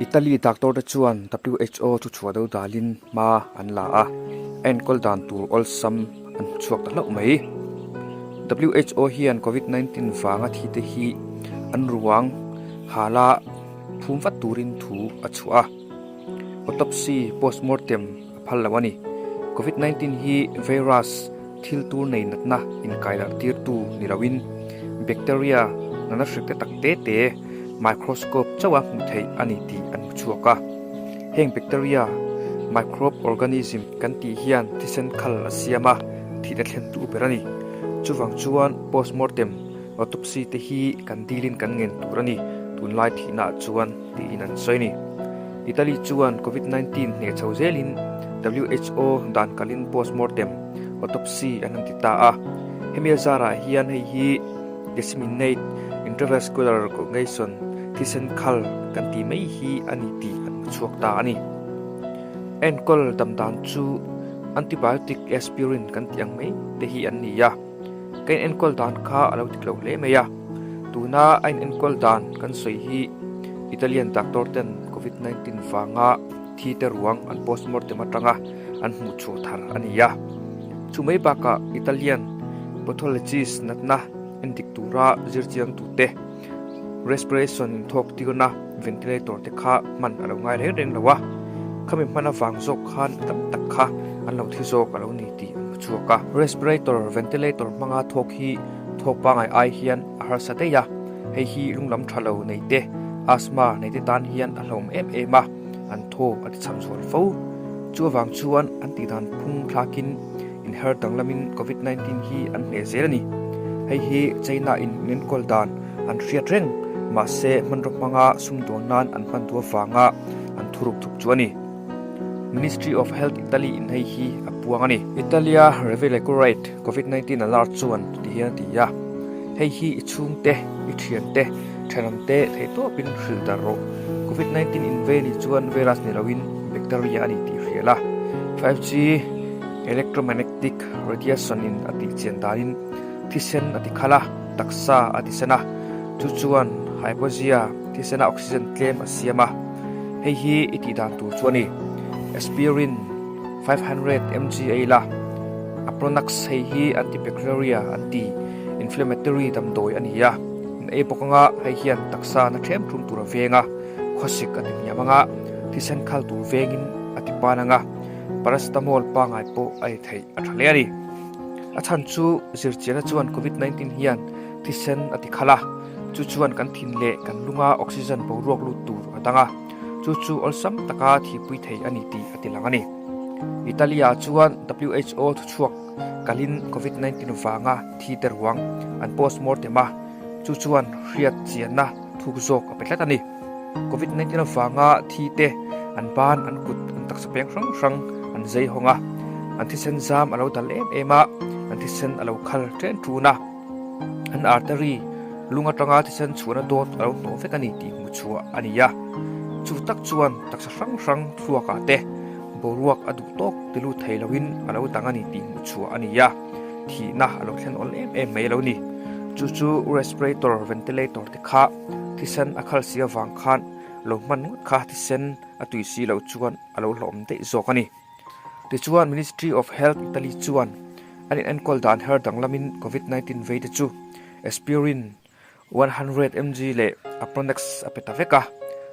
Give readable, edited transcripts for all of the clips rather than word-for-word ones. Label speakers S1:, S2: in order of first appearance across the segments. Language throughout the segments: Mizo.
S1: Italy doctor te chuan WHO thuchhuah do dalin hma an la a, a enkawl dan tur awlsam an hmu chhuak ta hlauh mai. WHO hian Covid 19 vanga thi te hi an ruang hala phum vat turin thu a chhuah a, autopsy postmortem a phal lo a ni. Covid 19 hi virus thil tur nei natna inkaidarh tirtu ni loin bacteria natna hrik te tak te te microscope chauha hmuh theih a ni tih an hmu chhuak a. Heng bacteria, microbe organism, kan tih hian thisen khal a siam a, thihna thlentu ber a ni. Chuvang chuan postmortem, autopsy te hi kan dilin kan ngen tur a ni, tunlai thihna ah chuan tiin an sawi a ni. Italy chuan Covid 19 hneh chho zelin WHO dan kalin postmortem, autopsy an han ti ta a. Hemi a zarah hian hei hi disseminate intravascular coagulation, thisen khal kan tih mai hi a ni tih an hmu chhuak ta a ni. Enkawl dam dan chu antibiotic aspirin kan tih ang mai te hi an ni a. Ka in enkawl dan kha a lo dik lo hle mai a. Tuna a in enkawl dan kan sawi hi Italian doctor ten covid 19 vanga thi te ruang an postmortem atanga an hmuh chhuah thar a ni a. Chu mai bakah Italian pathologist natna endik tura zirchiang tute respiration inthawk tirna ventilator te kha hman a lo ngai reng reng lo a, khami hman avang zawk khan tam tak kha an lo thi zawk a lo ni tih an hmu chhuak a. Respirator ventilator hmanga thawk hi thawk pangai ai hian a harsa daih a, hei hi lunglam tha lo nei te, asthma nei te tan hian a hlauhawm em em a, an thaw a ti cham zual fo. Chu avang chuan an tihdan phung thlakin inher danglamin Covid 19 hi an hneh zel a ni. Hei hi China in min enkawl dan an hriat reng, mahse hmanraw hmanga sumdawn nan an hman duh avanga an thuruk thup chu a ni. Ministry of Health Italy in hei hi a puang a ni. Italia reveal accurate Covid 19 alert chuan ti hian a ti a, Hei hi i chhungte, i thiante, thenawmte theihtawpin hrilh dar rawh. Covid 19 in vei ni chuan virus ni loin bacteria a ni tih hrial a. 5G electromagnetic radiation in a tih chian danin thisen a ti khalh a, taksa a ti sen a, chu chuan hypoxia, thisena oxygen tlem a siam a. Hei hi i tih dan tur chu a ni. Aspirin 500 mg ei la, Apronax hei hi antibacteria, anti inflammatory damdawi a ni a, in ei bawk anga hei hian taksa na ṭhem ṭum tur a veng a, khawsik a ti hniam anga, thisen khal tur vengin a ti pan anga, paracetamol pangai pawh a ei theih a ṭha hle a ni. A chhan chu zirchianna chuan Covid 19 hian thisen a ti khalh a, chu chuan kan thin leh kan lunga oxygen boruak lut tur a dang a, chu chu awlsam taka thihpui thei a ni tih a ti lang a ni. Italy-ah chuan WHO thuchhuak kalin Covid 19 vanga thi te ruang an postmortem a, chu chuan hriat chianna thuk zawk a pe tlat a ni. Covid 19 avanga thi te an ban, an kut, an taksa peng hrang hrang an zai hawng a, an thisen zam a lo dal em em a, an thisen a lo khal ṭen ṭun a, an artery lung atanga thisen chhuahna dawt a lo hnawh vek a ni tih hmuh chhuah a ni a. Chu tak chuan taksa hrang hrang thluakah te boruak a duh tawk ti lut thei loin a lo dang a ni tih hmuh chhuah a ni a, thihna a lo thlen awl em em mai a lo ni. Chu chu respirator ventilator te kha thisen a khal si avang khan lo hman ngawt kha thisen a tui si loh chuan a lo hlawhawm daih zawk a ni. Tichuan Ministry of Health Italy chuan an inenkawl dan her danglamin Covid 19 vei te chu aspirin 100 mg leh Apronex a pe ta vek a.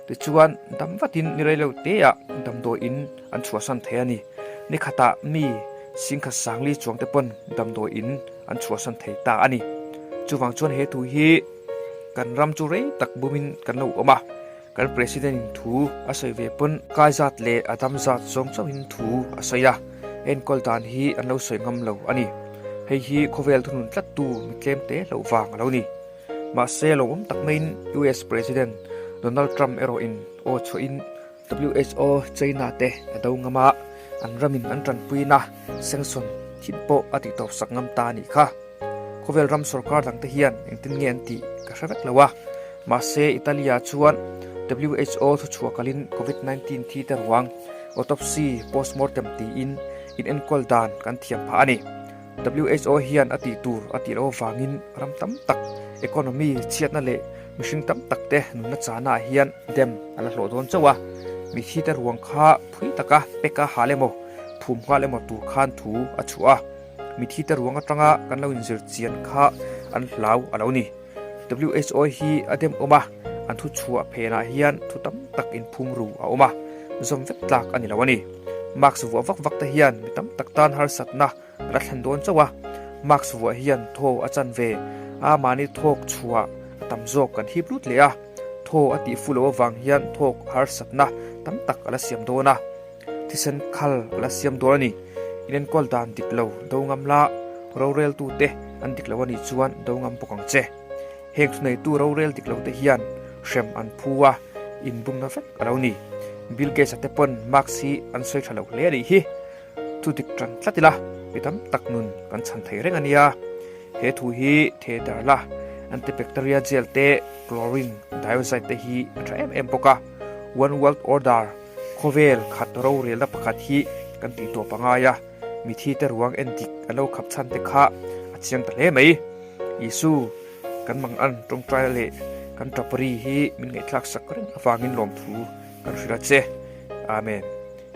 S1: Tichuan dam vatin ni rei lo teah damdawiin an chhuahsan thei a ni. Ni khatah mi singkhat sangli chuang te pawn damdawiin an chhuahsan thei ta a ni. Chuvang chuan he thu hi Kan ram chu rei tak bumin kan lo awm a, kan President in thu a sawi ve pawn kai zat leh a dam zat zawng chauhin thu a sawi a, enkawl dan hi an lo sawi ngam lo a ni. Hei hi khawvel thunun tlattu mi tlem te hlauh vang a lo ni. Mahse lawmawm tak maiin US President Donald Trump erawhin aw chhuahin WHO China te a do ngam a, an ramin an tanpuina sanction thin pawh a tihtawpsak ngam ta a nih kha. Khawvel ram sorkar dangte hian engtin nge an tih ka hre vek lo a, mahse Italy-ah chuan WHO thuchhuah kalin Covid 19 thi te ruang autopsy postmortem tiin in enkawl dan kan thiam phah a ni. WHO hian a tih tur a tih loh avangin ram tam tak economy chhiatna leh mihring tam tak te nunna chana ah hian dem a la hlawh dawn chauh a. Mithi te ruang kha phui taka pek a hal emaw phum nghal emaw tur khan thu a chhuah a. Mithi te ruang atanga kan lo inzir chian kha an hlau a lo ni. WHO hi a dem awm a, an thu chhuah phenah hian thu tam tak inphum ru a awm a, zawm vek tlak a ni lo a ni. Mask vuah vak vak te hian mi tam tak tan harsatna a la thlen dawn chauh a, mask vuah hian thaw a chan ve a, mahni thawk chhuah a tam zawk kan hip lut leh a, thaw a tih fuh loh avang hian thawk harsatna tam tak a la siam dawn a. Thisen khal a la siam dawn a ni. Inenkawl dan dik lo do ngam la, roreltute an dik lo a nih chuan do ngam bawk ang che. Heng thuneitu rorel dik lo te hian hrem an phu a, inbumna vek a lo ni. Bill Gates-a te pawn Marx hi an sawi tha lo hle a nih hi. Thu dik tan tlat ila, mi tam tak nun kan chhan thei reng a nia. He thu hi theater la, antibacterial gel te, chlorine dioxide te hi a tha em em bawk a. One World Order. Khawvel khat rorelna pakhat hi kan tih tawp a ngai a, mithi te ruang en dik a lo khap chhan te kha a chiang ta hle mai. Isu, kan mang an tawngtai leh kan tapari hi min ngaihthlak sak reng avangin lawmthu kan hrilh a che. Amen.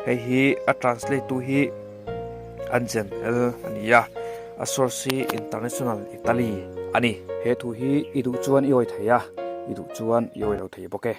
S1: Hei hi a translate tu hi Anjen L a ni a, a source hi International Italy a ni. He thu hi i duh chuan i awi thei a, i duh chuan i awi lo thei bawk e.